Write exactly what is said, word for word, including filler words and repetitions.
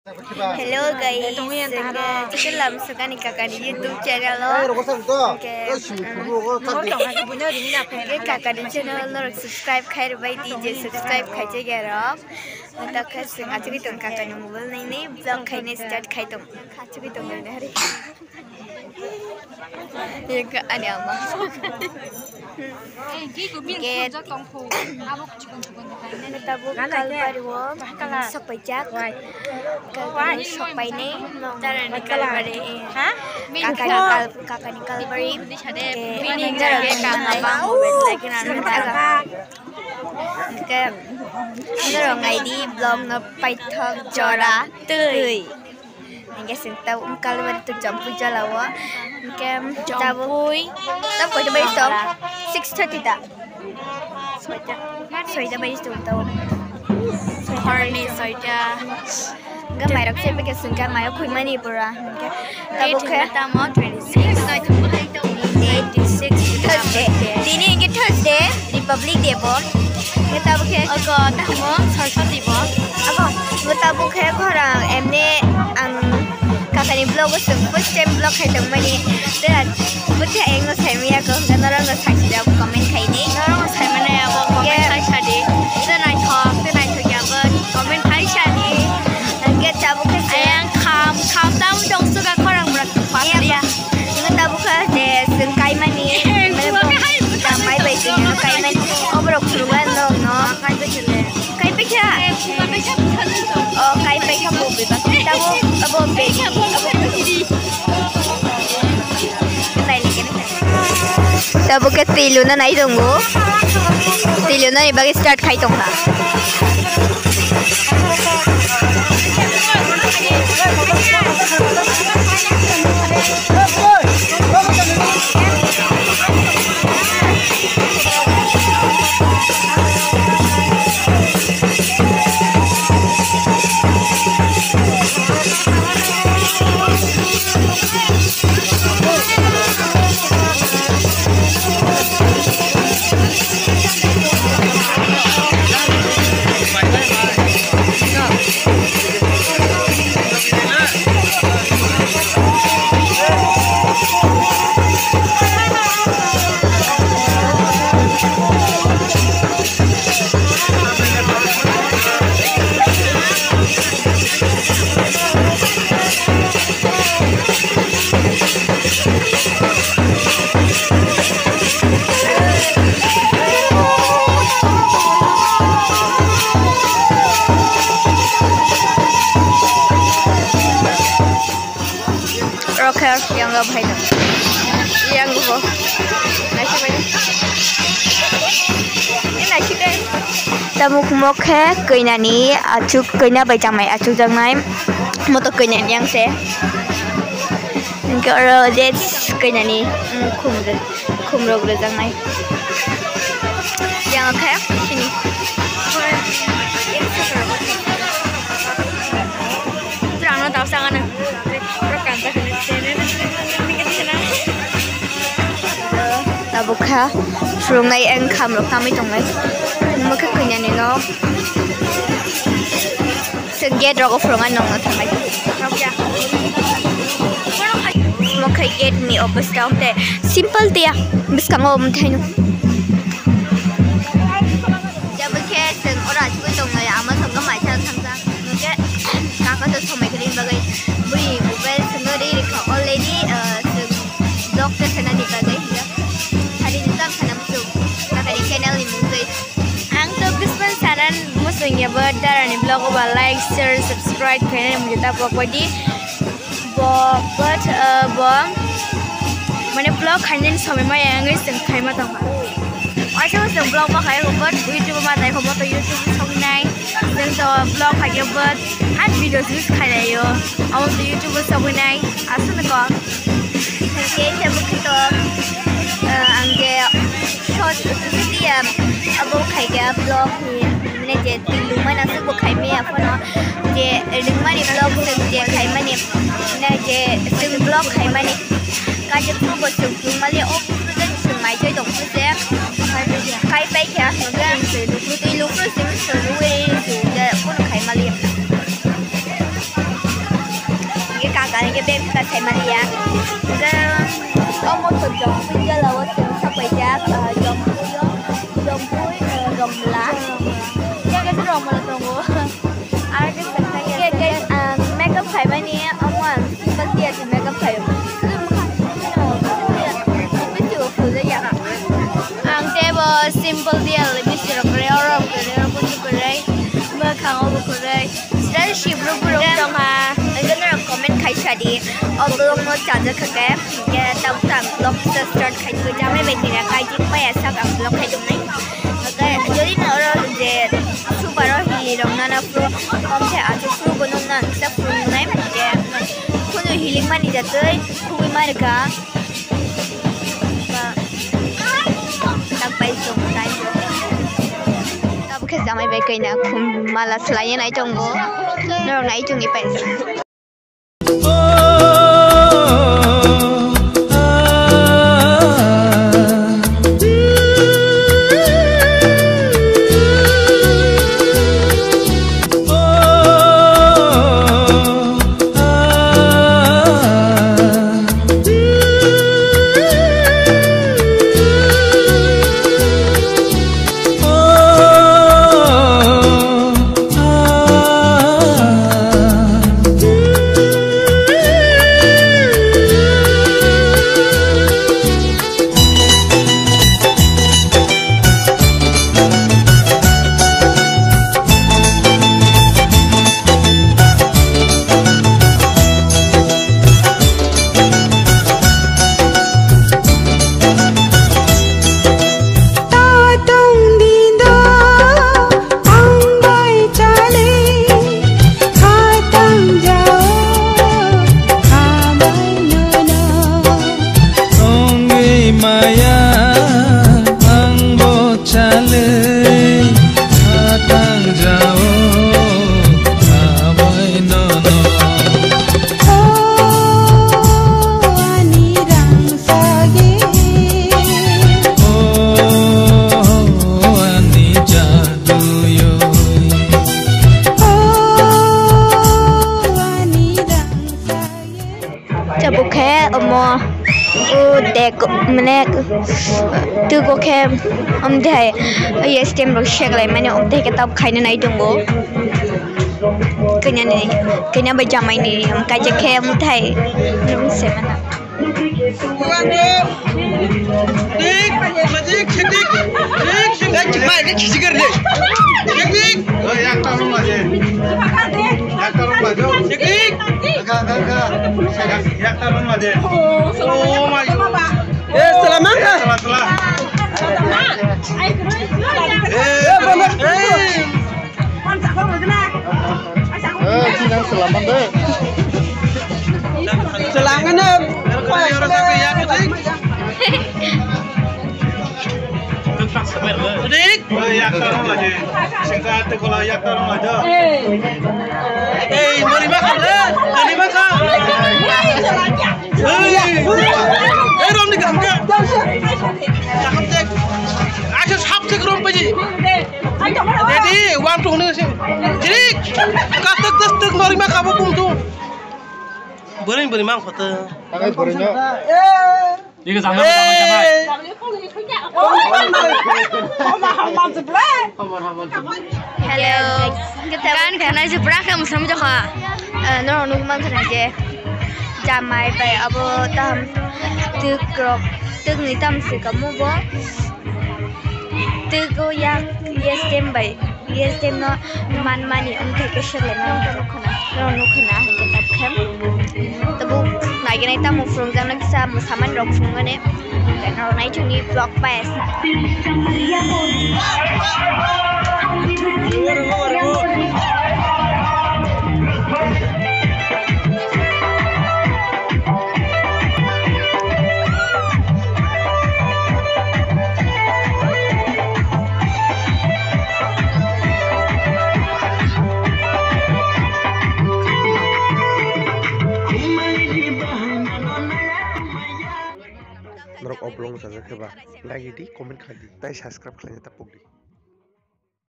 Hello guys, chwng Chitwlam Sukani Kakani YouTube channel o. Hwnkhe, mm, hwnkhe Kakani channel norok subscribe khai rwbai di, je subscribe khai chegya rok. Mata khe chwng achugwi tong Kakani mobile nainai vlog khainai start khai tong. Achugwi tong nainai hari. Ani ama. Gate. Tabuk Kalbari o sokpaijak. Kalbari sokpainai. Kakani Kal-, Kakani Kalbari. Hwnkhe norok naidi vlog no paithak jora twi. Hingke chwng tabuk Kalbari to Jampui jala o. Hingke tabuk, tabuk koita bai tong? Six thirty ta? Soita bai tong tabuk. Horni soita. Hingke mairok se peke chwng khe mairok khuimani pura. Hingke tabuk khe tamo twenty six. Twenty six. Thursday. Tini hingke Thursday, Republic Day bo. Hingke tabuk khe. Ogo tamo Saraswati bo. Abo, hingke tabuk khe khorang emne ang kakani vlog o chwng first time vlog khai tongmani. Tera, bwtha engno saimaya ko, hingke norokno saisida comment khaidi. Norokno saimani abo comment khai sadi. Tei naithok, tei naithok ya bo comment khai sadi. Hingke tabuk khe se. Ayang kham, kham tamo tong suga khorang bwrang. Iya. Hingke tabuk khe je chwng kaimani, mane bo tambai bai chwng kaimani, oborok khulumani norokno. Kaipaikha? O, kaipaikha bo bebak. Tabuk abo bebak. Tabuk khe twi luna nai tongo. Twi luna ni bagwi start khai tongkha. Rokher, yang gak bahai dong. Yang gak. Naisik bai. Ini naisik deh. Tabuk mokhe koinani achuk, koina bai chamai achuk jaknai. Moto koinani yang se. Hingke oro je koinani, mm, khum re-, khum rok rejaknai. Yang khe sini. Pura ano tau sangano. Pura kanta kene. Tabuk kha phurungnai wngkham rok tamwi tongnai. Mokhe koinani no. Chwng gate rogo phwrwngna nongno thangnai. Omo khe gate ni obostha omo tei simple tiya bwskango omo thaino. Jabon khe chwng oro achugwi tongnai, ama thangkha maisa thangjak. Hwnkhe kaka to somai kwrwini bagwi bui mobile chwngno ri rikha already, ah, chwng vlog khe sanani bagwi. Sari ni tam sana muchung kakani channel ni mungtwi. Ang to bwswng sanan muchung ya bo darani vlog o ba like, share, subscribe khainani mungya ta pok baidi. Bo, but, uh, bo, mane vlog khainani somoi maya wngwi chwng khaima tongkha. Waisa bo chwng vlog ma khai, but YouTube ma nai kho, bo to YouTube soknai. Chwng to vlog khai khe, but han video use khai lai o. Abo to YouTube soknai. Aswk no kok. Khe tabuk khe to, uh, ang je short video abo khai khe vlog ni, mane je twi lungmani aswk bo khai maya phano je ringmani vlog se je khaimani, na je chwng vlog khaimani. Kaisa phuru bo chwng tongmali o phuru je chwng mai chai tong phuru je. Kai pai khe aswk je twi luphuru simi chwng nugwi chwng je phuru khaimali. Tani khe bag ta sai maliya. Hwnkhe omo to Jongpui jala o chwng sapaijak, ah, Jongpui o, Jongpui, ah, Romla. Yang khe Romla tongo. Aro khe sakha ya. Khe, khe, ah, makeup khaimani omo ang simple tiya si makeup khaio. Bisi o phuljakya. Ang tei bo simple tiya le bisi rok kwrwi, oro kwrwi, oro kusu kwrwi, bwkhango bo kwrwi. Sida si bro bro tongha. Ang norok comment khai sadi. O vlog no chajak khe, ya, tau tang vlog sa start khai tu jamai bai tira kai jik pa ya sak ang vlog khai tu nai. Oke, jodi na oro je super o hili rong nana pro, om the ajo pro bono na sa pro nai je. Kono healing mani jatoi, khui mani ka. Ba, tak pai jong tai. Tabuk khe jamai bai kaina khum mala swlaiya nai tongo. Norok nai chungwi paisa. Tatong dindo ang bai chale, khatang jao khamai nono. Tongwi maya ang bo chale, khatang jao khamai nono. O ani rang sagi. O ani jaduyoi. O ani rang sagi. Tabuk khe omo o dek mane tugo khe om dehai yes tem rok seklai mane om dehai khe tab khaina nai tongo. Kanya ni, kanya bai jamai ni, um, kaijak khe muthai nung se mana. Oh my God. Eh, salam angka. Salam, salam. Eh, eh, eh. Eh, sinang selamat deh. Selangan deh. Dik. Oi, yak tarong lagi. Singkat tu kalau yak tarong aja. Eh, mau lima kali. Lima kali. Hei, hei, rom ni gangga. Cakep cek. Aja sap cek rom paji. Ready, one, two, nih sih. Jadi, katek tes tek nori mah kamu pun tuh. Bering bering mang foto. Tangai bering ya. Ini sama sama. Hello. Gan khanai se pura khe musam jokha. Eh, norok nukman khana je jamai bai abo tam twk rok twkni tam se kamo bo. Twk o yak yes tem bai. Yes tem no manmani wngkha khe seklai mano wngkha nukhuna. Norok nukhuna hwnkhe tabuk khe. Tabuk naigenai tamo phwrwngjaknai kisa mwsamani rok phwrwngmani. Norok naichukni vlog bai. Norok o vlog no chajak khe ba like di, comment khai di, tei subscribe khlaina ta pok di.